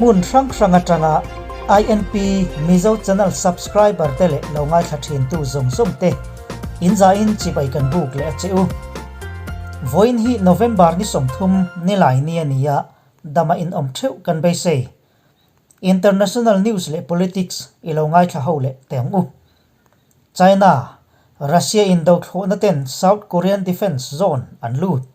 Hmun hrang hrang atanga INP Mizo Channel subscriber te leh lo ngaithla thintu zawng zawng te in zain chibai kan buk leh a che u. Vawiin hi November ni 30 nilai ni a ni a, dama in awm theuh kan beisei. International news leh politics i lo ngaithla ho leh teh ang u. China, Russia in dothlawhna ten South Korean Defence Zone an lut.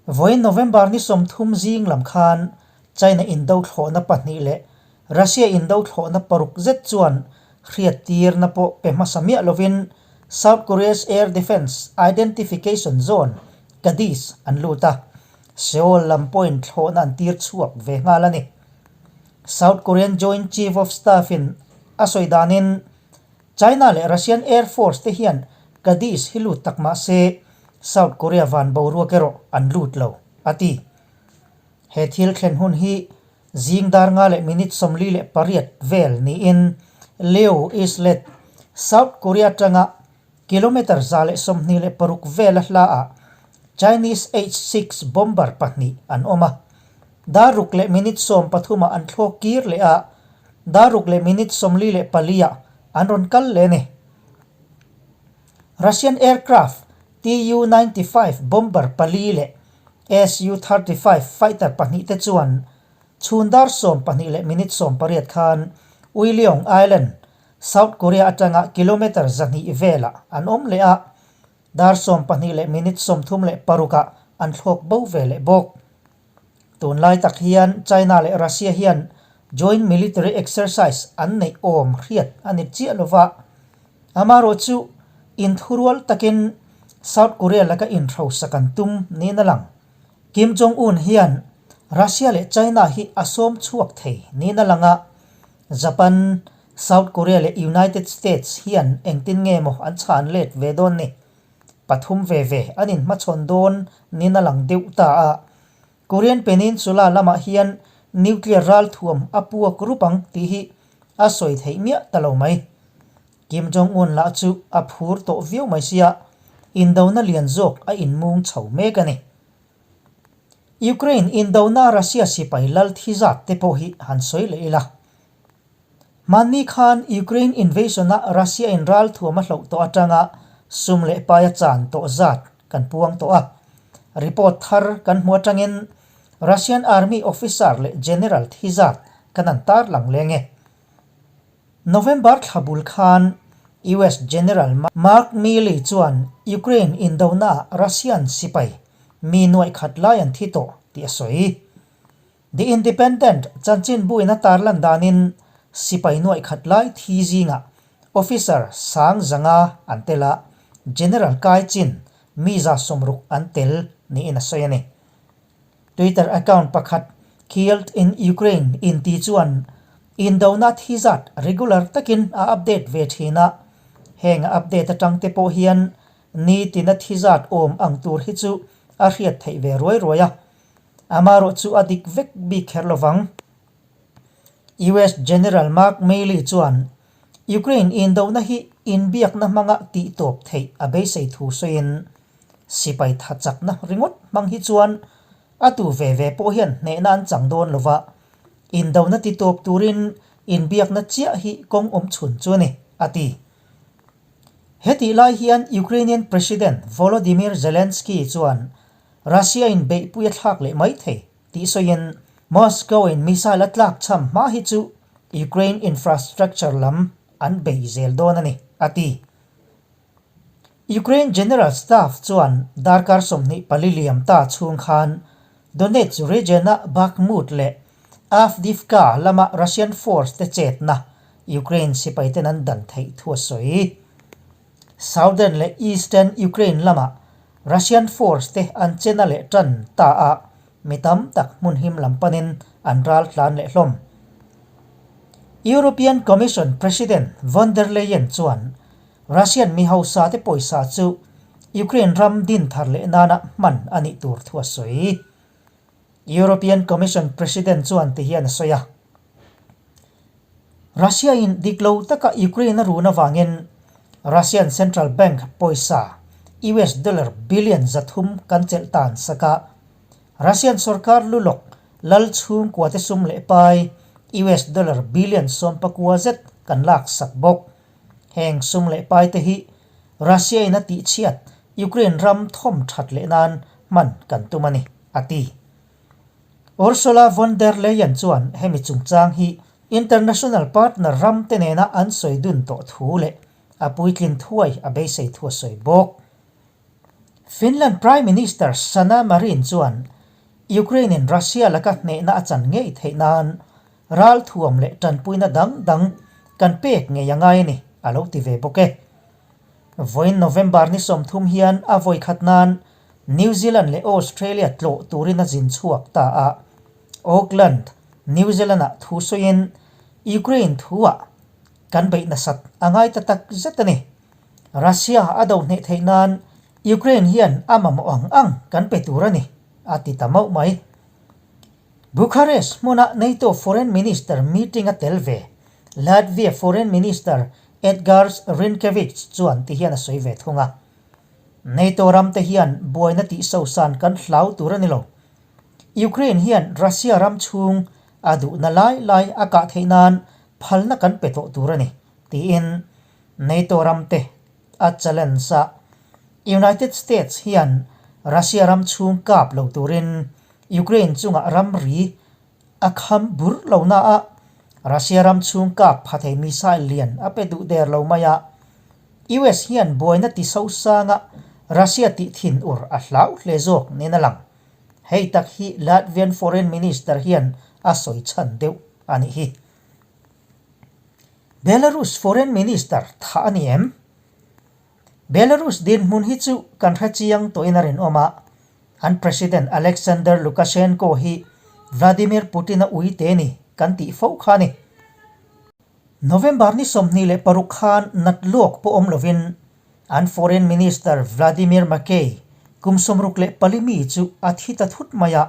Vawiin November ni 30 zing lam khan China indothlawhna pahnih leh Russia indothlawhna paruk zet chuan hriattirna pawh pe hmasa miah lovin South Korea's Air Defence Identification Zone, KADIZ, an lut a, Seoul lam pawhin thlawhna an tir chhuak ve nghal a ni. South Korean Joint Chief of Staff-in a sawi danin China leh Russian Air Force te hian KADIZ hi lut tak mah se South Korea van boruak erawh an lut lo, a ti. He thil thlen hun hi zing dar nga leh minute 48 vel niin Leo Islet, South Korea atanga kilometre 126 vela hlaah Chinese H-six bomber pahnih an awm a. Dar ruk leh minute 13 ah an thlawk kir leh a, dar ruk leh minute 44 ah an rawn kal leh a ni. Russian aircraft Tu-95 bomber pali leh Su-35 fighter pahnih te chuan chhun dar 12 leh minute 18 khan Uileong Island, South Korea atanga kilometre 200 velah an awm leh a, dar 12 leh minute 36 ah an thlawk bo ve leh bawk. Tunlai tak hian China leh Russia hian joint military exercise an neih awm hriat a ni chiah lova, amaherawh chu inthurual takin South Korea laka inhrosak an tum niin a lang. Kim Jong-un hian Russia leh China hi a sawm chhuak thei niin a lang a, Japan, South Korea leh United States hian engtin nge maw an chhan let ve dawn ni? Pathum ve ve an inhmachhawn dawn niin a lang deuh ta a. Korean Peninsula lamah hian nuclear ralthuam a puak rup ang tih hi a sawi theih miah ta lo mai. Kim Jong-un lah chu a phur tawh viau mai sia, indona lian zawk a inmung chho mek a ni. Ukraine indona Russia sipai lal thi zat te pawh hi han sawi leh ila. Hmanni khan Ukraine invasion-a Russia in ralthuam a hloh tawh atanga sum leh pai a chan tawh zat kan puang tawh a. Report thar kan hmu atangin Russian Army officer leh general thi zat kan an tarlang leng e. November thla bul khan US General Mark Milley chuan Ukraine indonaah Russian sipai mi nuaih khat lai an thi tawh tih a sawi. The Independent chanchinbuin a tarlan danin sipai nuaih khat lai thi zingah officer sang zanga an tel a, General Kai Chin mi 160 an tel niin a sawi a ni. Twitter account pakhat Killed in Ukraine inti chuan indona thi zat regular takin a update ve thin a, heng a update atang te pawh hian nitina thi zat awm ang tur hi chu a hriat theih ve ruai ruai a. Amaherawh chu a dik vek bik kher lovang. US General Mark Milley chuan Ukraine indona hi inbiakna hmanga tih tawp theih a beisei thu sawiin, sipai tha chakna ringawt hmang hi chuan a tu ve ve pawh hian hnehna an chang dawn lova, indona ti tawp turin inbiakna chiah hi kawng awm chhun chu a ni, a ti. Hetih lai hian Ukrainian President Volodymyr Zelensky chuan Russia in beihpui a thlak leh mai thei tih sawiin Moscow in missile a tlak chham hma hi chu Ukraine infrastructure lam an bei zel dawn a ni, a ti. Ukraine General Staff chuan darkar 24 liam ta chhung khan Donetsk region-a Bakhmut leh Avdiivka lama Russian force te chetna Ukraine sipaiten an dan theih thu a sawi. Southern leh Eastern Ukraine lamah Russian force te an chena leh tan ta a, mi tam tak hmun him lam panin an ral tlan leh hlawm. European Commission President von der Leyen chuan Russian mi hausa te pawisa chu Ukraine ram din thar leh nana hman a nih tur thu a sawi. European Commission President chuan ti hian a sawi a. Russia in dik lo taka Ukraine a run avangin Russian Central Bank pawisa US dollar billion 300 kan chelh tan sak a, Russian sorkar lulawk Lal chhungkuate sum leh pai US dollar billion 14 zet kan laksak bawk. Heng sum leh paite hi Russia in a tihchhiat Ukraine ram thawm that leh nan hman kan tum a ni, a ti. Ursula von der Leyen chuan hemi chungchang hi international partner ramte nena an sawi dun tawh thu leh a puitlin thuai a beisei thu a sawi bawk. Finland Prime Minister Sanna Marin chuan Ukraine-in Russia laka hnehna a chan ngei theih nan ralthuam leh tanpuina dang dang kan pek ngei a ngai a ni, a lo ti ve bawk e. Vawiin November ni 30 hian a vawi khat nan New Zealand leh Australia tlawh turin a zin chhuak ta a. Auckland, New Zealand-ah thu sawiin Ukraine thuah kan beih nasat a ngai ta tak zet a ni. Russia a do hneh theih nan Ukraine hian a mamawh ang ang kan pe tur a ni, a ti ta mauh mai. Bucharest hmuna NATO Foreign Minister meeting a tel ve. Latvia Foreign Minister Edgars Rinkevics chuan ti hian a sawi ve thung a. NATO ram te hian buaina tih sosan kan hlau tur a ni lo. Ukraine hian Russia ram chhung a duhna lai lai a kah theih nan phalna kan pe tawh tur a ni, tiin NATO ram te a challenge a. United States hian Russia ram chhung kap lo turin Ukraine chungah ramri a kham bur lo na a, Russia ram chhung kap pha thei missile lian a pe duh der lo mai a. US hian buaina ti sosanga Russia tih thin ur a hlau hle zawk niin a lang. Hei tak hi Latvian Foreign Minister hian a sawi chhan deuh a nih hi. Belarus Foreign Minister thah a ni em? Belarus dinhmun hi chu kan hre chiang tawhin a rinawm a, an President Alexander Lukashenko hi Vladimir Putin-a ui te ni kan tih fo kha a ni. November ni 26 khan nat luak pawh awm lovin an Foreign Minister Vladimir Makey kum 64 mi chu a thi ta thut mai a,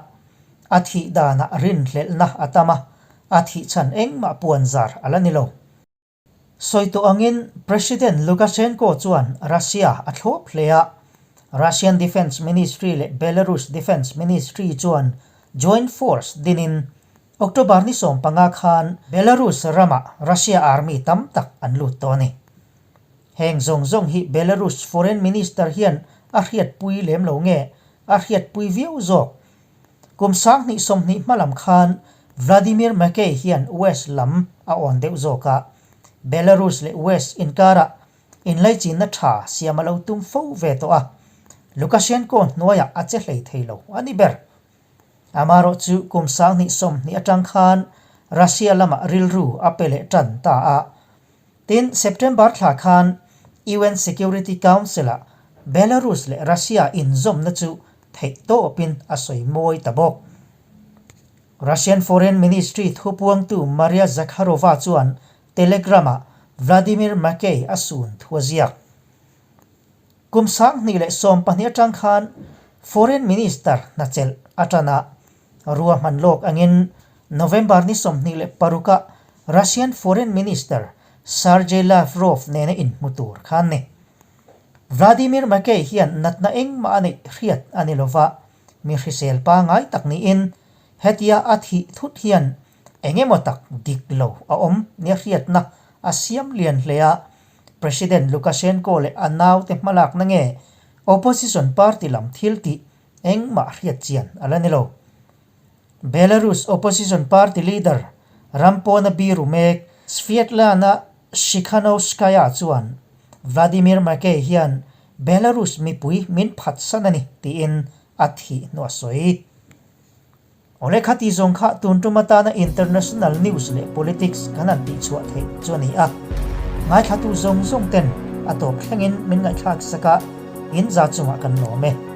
a thih danah rinhlelhna a tam a, a thih chhan engmah puanzar a la ni lo. Sawi tawh angin President Lukashenko chuan Russia a thlawp hle a, Russian Defence Ministry leh Belarus Defence Ministry chuan joint force dinin October ni 15 khan Belarus ramah Russia army tam tak an lut tawh a ni. Heng zawng zawng hi Belarus Foreign Minister hian a hriatpui lem lo nge a hriatpui viau zawk? Kum 2020 hma lam khan Vladimir Makey hian West lam a awn deuh zawk a, Belarus leh West inkarah inlaichinna tha siam a lo tum fo ve tawh a, Lukashenko hnuaiah a che hlei thei lo a ni ber. Amarawh chu kum 2020 atang khan Russia lamah rilru a pe leh tan ta a. Tin, September thla khan UN Security Council-ah Belarus leh Russia inzawmna chu theih tawpin a sawi mawi ta bawk. Russian Foreign Ministry thupuangtu Maria Zakharova chuan Telegram-ah Vladimir Makey a sun thu a ziak. Kum 2012 atang khan Foreign Minister hna chelh a tan a, ruahman lawk angin November ni 26-ah Russian Foreign Minister Sergei Lavrov nena inhmu tur khan ni. Vladimir Makey hian natna engmah a neih hriat a ni lova, mi hrisel pangai tak niin hetia a thih thut hian eng emaw tak dik lo a awm nia hriatna a siam lian hle a, President Lukashenko leh a naute hmalakna nge opposition party lam thil tih engmah hriat chian a la ni lo. Belarus opposition party leader ram pawna biru mek Sviatlana Tsikhanouskaya chuan Vladimir Makey hian Belarus mipui min phatsan a ni tiin a thih hnu a sawi. Awle khati zawng kha tun tum atana international news leh politics kan han tihchhuah theih chu a ni a. Ngaithlatu zawng zawng ten a tawp thlengin min ngaihthlak sak a, in za chungah kan lawm e.